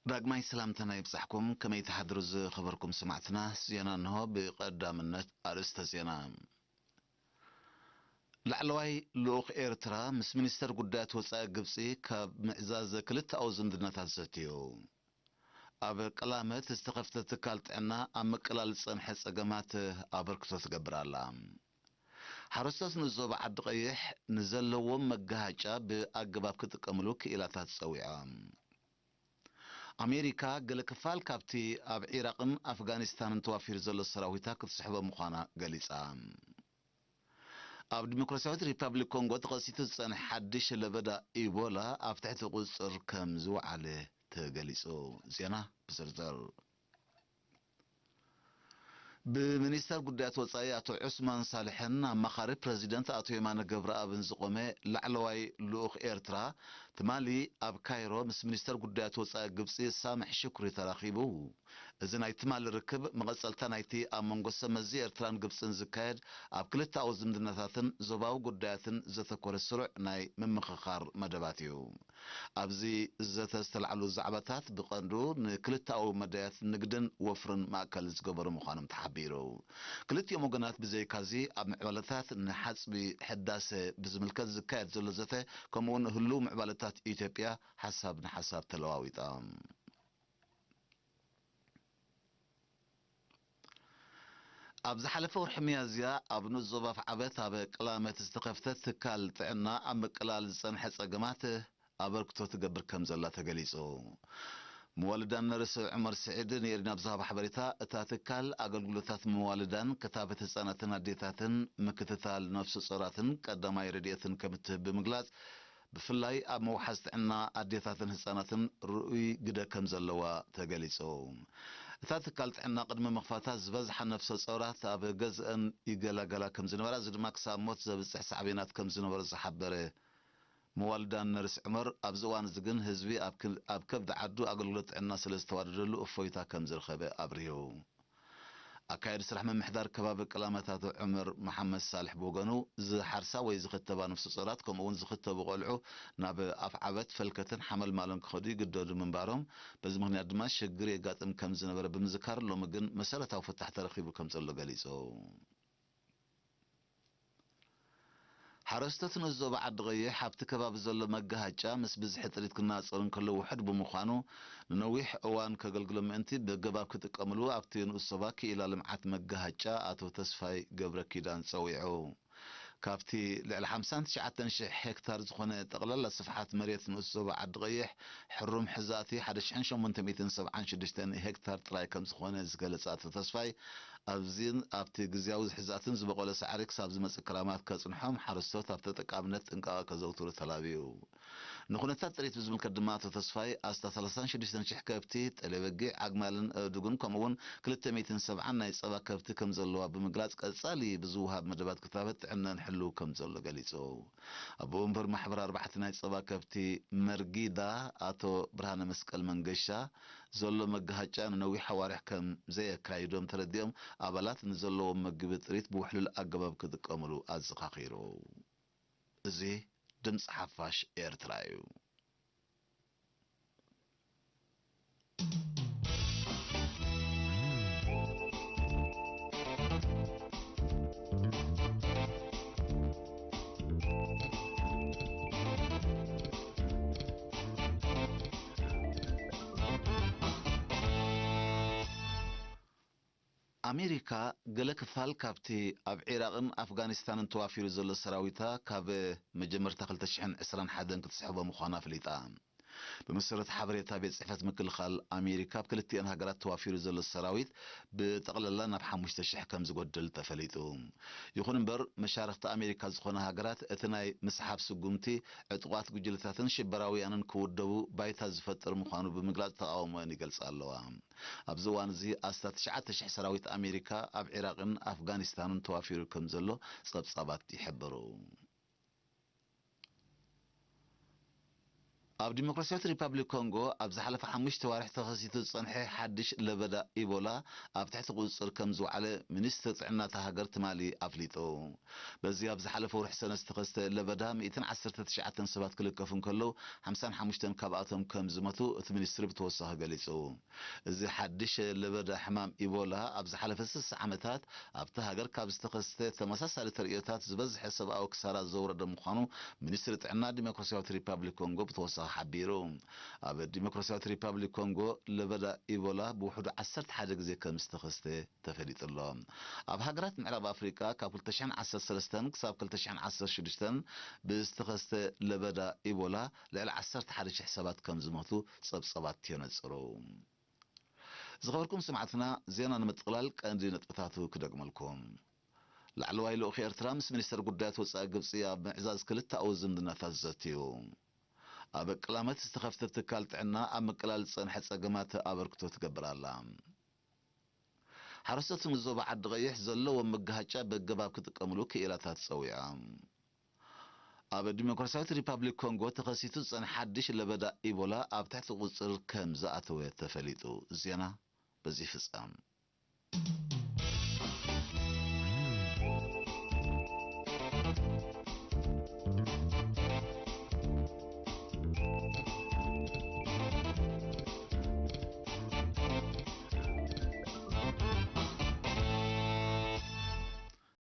ዳግማይ ሰላምታና ይብጻሕኩም። ከመይ ትሓድሩ ዝኸበርኩም ሰማዕትና? ዜና እንሆ። ብቐዳምነት ኣርእስተ ዜና። ላዕለዋይ ልኡኽ ኤርትራ ምስ ሚኒስተር ጉዳያት ወጻኢ ግብጺ ካብ ምዕዛዝ ክልተኣዊ ዝምድናታት ዘትዩ። ኣብ ቀላመት ዝተኸፍተ ትካል ጥዕና ኣብ ምቅላል ዝጸንሐ ጸገማት ኣበርክቶ ትገብር ኣላ። ሓረስቶት ንዞባ ዓዲ ቀይሕ ንዘለዎም መጋሃጫ ብኣገባብ ክጥቀምሉ ክኢላታት ጸዊዖም። ኣሜሪካ ገለ ክፋል ካብቲ ኣብ ዒራቕን ኣፍጋኒስታንን ተዋፊሩ ዘሎ ሰራዊታ ክትስሕቦ ምዃና ገሊጻ። ኣብ ዲሞክራሲያዊት ሪፐብሊክ ኮንጎ ተኸሲቱ ዝጸንሐ ሓድሽ ለበዳ ኢቦላ ኣብ ትሕቲ ቁጽጽር ከም ዝወዓለ ተገሊጹ። ዜና ብዝርዝር። ብሚኒስተር ጉዳያት ወጻኢ ኣቶ ዑስማን ሳልሕን ኣማኻሪ ፕረዚደንት ኣቶ የማነ ገብረኣብን ዝቖመ ላዕለዋይ ልኡኽ ኤርትራ፣ ትማሊ ኣብ ካይሮ ምስ ሚኒስተር ጉዳያት ወጻኢ ግብጺ ሳምሕ ሽኩሪ ተራኺቡ። እዚ ናይ ትማሊ ርክብ መቐጸልታ ናይቲ ኣብ መንጎ ሰመዚ ኤርትራን ግብጽን ዝካየድ ኣብ ክልተኣዊ ዝምድናታትን ዞባዊ ጉዳያትን ዘተኮረ ስሩዕ ናይ ምምኽኻር መደባት እዩ። ኣብዚ ዘተ ዝተላዕሉ ዛዕባታት ብቐንዱ ንክልተኣዊ መዳያት ንግድን ወፍርን ማእከል ዝገበሩ ምዃኖም ተሓቢሩ። ክልቲኦም ወገናት ብዘይካዚ ኣብ ምዕባለታት ንሓጽቢ ሕዳሰ ብዝምልከት ዝካየድ ዘሎ ዘተ፣ ከምኡውን ህሉው ምዕባለታት ኢትዮጵያ ሓሳብ ንሓሳብ ተለዋዊጦም። ኣብ ዝሓለፈ ወርሒ ሚያዝያ ኣብ ንኡስ ዞባ ኣፍዓበት ኣብ ቀላመት ዝተኸፍተ ትካል ጥዕና ኣብ ምቅላል ዝጸንሐ ጸገማት ኣበርክቶ ትገብር ከም ዘላ ተገሊጹ። መዋልዳን ነርስ ዑመር ስዒድ ንኤሪና ብዝሃቦ ሓበሬታ፣ እታ ትካል ኣገልግሎታት መዋልዳን፣ ክታበት ህጻናትን ኣዴታትን፣ ምክትታል ነፍሰ ጾራትን ቀዳማይ ረድኤትን ከም እትህብ ብምግላጽ፣ ብፍላይ ኣብ ምውሓዝ ጥዕና ኣዴታትን ህጻናትን ርኡይ ግደ ከም ዘለዋ ተገሊጹ። እታ ትካል ጥዕና ቅድሚ ምኽፋታ ዝበዝሓ ነፍሰ ጾራት ኣብ ገዝአን ይገላገላ ከም ዝነበራ፣ እዚ ድማ ክሳብ ሞት ዘብጽሕ ሳዕቤናት ከም ዝነበሮ ዝሓበረ መዋልዳን ነርስ ዑመር፣ ኣብዚ እዋን እዚ ግን ህዝቢ ኣብ ክብ-፣ ኣብ ከብዲ ዓዱ ኣገልግሎት ጥዕና ስለ ዝተዋደደሉ እፎይታ ከም ዝረኸበ ኣብሪሁ። ኣካያዲ ስራሕ ምምሕዳር ከባቢ ቀላመት ኣቶ ዑመር መሓመድ ሳልሕ ብወገኑ፣ ዝሓርሳ ወይ ዝኽተባ ነፍሰ ጾራት ከምኡ እውን ዝኽተቡ ቆልዑ ናብ ኣፍዓበት፣ ፈልከትን ሓመልማሎን ክኸዱ ይግደዱ ምንባሮም፣ በዚ ምኽንያት ድማ ሽግር የጋጥም ከም ዝነበረ ብምዝካር፣ ሎሚ ግን መሰረታዊ ፍታሕ ተረኺቡ ከም ዘሎ ገሊጹ። ሓረስቶት ንኡስ ዞባ ዓዲ ቀይሕ ኣብቲ ከባቢ ዘሎ መጋሃጫ ምስ ብዝሒ ጥሪት ክነጻጸር እንከሎ ውሑድ ብምዃኑ፣ ንነዊሕ እዋን ከገልግሎም ምእንቲ ብገባብ ክጥቀምሉ ኣብቲ ንኡስ ዞባ ክኢላ ልምዓት መጋሃጫ ኣቶ ተስፋይ ገብረ ኪዳን ጸዊዑ። ካብቲ ልዕሊ ሓምሳን ትሽዓተን ሽሕ ሄክታር ዝኾነ ጠቕላላ ስፍሓት መሬት ንኡስ ዞባ ዓዲ ቀይሕ፣ ሕሩም ሕዛእቲ ሓደ ሽሕን ሸሞንተ ሚእትን ሰብዓን ሽዱሽተን ሄክታር ጥራይ ከም ዝኾነ ዝገለጸ ኣቶ ተስፋይ፣ ኣብዚን ኣብቲ ግዝያዊ ሕዛእትን ዝበቖለ ሳዕሪ ክሳብ ዝመጽእ ክራማት ከጽንሖም ሓረስቶት ኣብ ተጠቃምነት ጥንቃቐ ከዘውትሩ ተላብዩ። ንኩነታት ጥሪት ብዝምልከት ድማ ኣቶ ተስፋይ፣ ኣስታት ሰላሳን ሽዱሽተን ሽሕ ከብቲ፣ ጠለ በጊዕ፣ ኣግማልን ኣእዱግን ከምኡውን ክልተ ሚእትን ሰብዓን ናይ ጸባ ከብቲ ከም ዘለዋ ብምግላጽ፣ ቀጻሊ ብዝወሃብ መደባት ክታበት ጥዕነን ሕልው ከም ዘሎ ገሊጹ። ኣቦ ወንበር ማሕበር ኣርባዕተ ናይ ጸባ ከብቲ መርጊዳ ኣቶ ብርሃነ መስቀል መንገሻ፣ ዘሎ መጋሃጫ ንነዊሕ ኣዋርሕ ከም ዘየካይዶም ተረዲኦም፣ ኣባላት ንዘለዎም መግቢ ጥሪት ብውሕሉል ኣገባብ ክጥቀምሉ ኣዘኻኺሩ። እዚ ድምፂ ሓፋሽ ኤርትራ እዩ። ኣሜሪካ ገለ ክፋል ካብቲ ኣብ ዒራቕን ኣፍጋኒስታንን ተዋፊሩ ዘሎ ሰራዊታ ካብ መጀመርታ ክልተ ሽሕን ዕስራን ሓደን ክትስሕቦ ምዃና ኣፍሊጣ። ብመሰረት ሓበሬታ ቤት ጽሕፈት ምክልኻል ኣሜሪካ፣ ኣብ ክልቲኤን ሃገራት ተዋፊሩ ዘሎ ሰራዊት ብጠቕላላ ናብ ሓሙሽተ ሽሕ ከም ዝጎድል ተፈሊጡ። ይኹን እምበር፣ መሻርኽቲ ኣሜሪካ ዝኾና ሃገራት እቲ ናይ ምስሓብ ስጉምቲ ዕጡቓት ጉጅለታትን ሽበራውያንን ክውደቡ ባይታ ዝፈጥር ምዃኑ ብምግላጽ ተቓውሞአን ይገልጻ ኣለዋ። ኣብዚ እዋን እዚ ኣስታት ትሽዓተ ሽሕ ሰራዊት ኣሜሪካ ኣብ ዒራቕን ኣፍጋኒስታንን ተዋፊሩ ከም ዘሎ ጸብጻባት ይሕብሩ። ኣብ ዲሞክራሲያዊት ሪፓብሊክ ኮንጎ ኣብ ዝሓለፈ ሓሙሽተ ዋርሕ ተኸሲቱ ዝጸንሐ ሓድሽ ለበዳ ኢቦላ ኣብ ትሕቲ ቁጽጽር ከም ዝወዓለ ሚኒስትሪ ጥዕና እታ ሃገር ትማሊ ኣፍሊጡ። በዚ ኣብ ዝሓለፈ ወርሒ ሰነ ዝተኸስተ ለበዳ ሚእትን ዓሰርተ ትሽዓተን ሰባት ክልከፉ እንከለዉ፣ ሓምሳን ሓሙሽተን ካብኣቶም ከም ዝሞቱ እቲ ሚኒስትሪ ብተወሳኺ ገሊጹ። እዚ ሓድሽ ለበዳ ሕማም ኢቦላ ኣብ ዝሓለፈ ስሳ ዓመታት ኣብታ ሃገር ካብ ዝተኸስተ ተመሳሳሊ ተርእዮታት ዝበዝሐ ሰብኣዊ ክሳራ ዘውረደ ምዃኑ ሚኒስትሪ ጥዕና ዲሞክራሲያዊት ሪፓብሊክ ኮንጎ ብተወሳኺ ሓቢሩ። ኣብ ዲሞክራሲያዊት ሪፓብሊክ ኮንጎ ለበዳ ኢቦላ ብውሕዱ ዓሰርተ ሓደ ግዜ ከም ዝተኸስተ ተፈሊጡ ኣሎ። ኣብ ሃገራት ምዕራብ ኣፍሪቃ ካብ ክልተ ሽሕን ዓሰርተ ሰለስተን ክሳብ ክልተ ሽሕን ዓሰርተ ሽዱሽተን ብዝተኸስተ ለበዳ ኢቦላ ልዕሊ ዓሰርተ ሓደ ሽሕ ሰባት ከም ዝሞቱ ጸብጸባት የነጽሩ። ዝኸበርኩም ሰማዕትና፣ ዜና ንምጥቕላል ቀንዲ ነጥብታቱ ክደግመልኩም። ላዕለዋይ ልኡኽ ኤርትራ ምስ ሚኒስተር ጉዳያት ወጻኢ ግብጺ ኣብ ምዕዛዝ ክልተኣዊ ዝምድናታት ዘትዩ። ኣብ ቅላመት ዝተኸፍተ ትካል ጥዕና ኣብ ምቅላል ዝጸንሐ ጸገማት ኣበርክቶ ትገብር ኣላ። ሓረስቶት ንዞባ ዓዲ ቀይሕ ዘለዎም መጋሃጫ በገባብ ክጥቀምሉ ክኢላታት ጸዊዖም። ኣብ ዲሞክራሲያዊት ሪፓብሊክ ኮንጎ ተኸሲቱ ዝጸንሐ ሓድሽ ለበዳ ኢቦላ ኣብ ትሕቲ ቁጽጽር ከም ዝኣተወ ተፈሊጡ። ዜና በዚ ይፍጸም።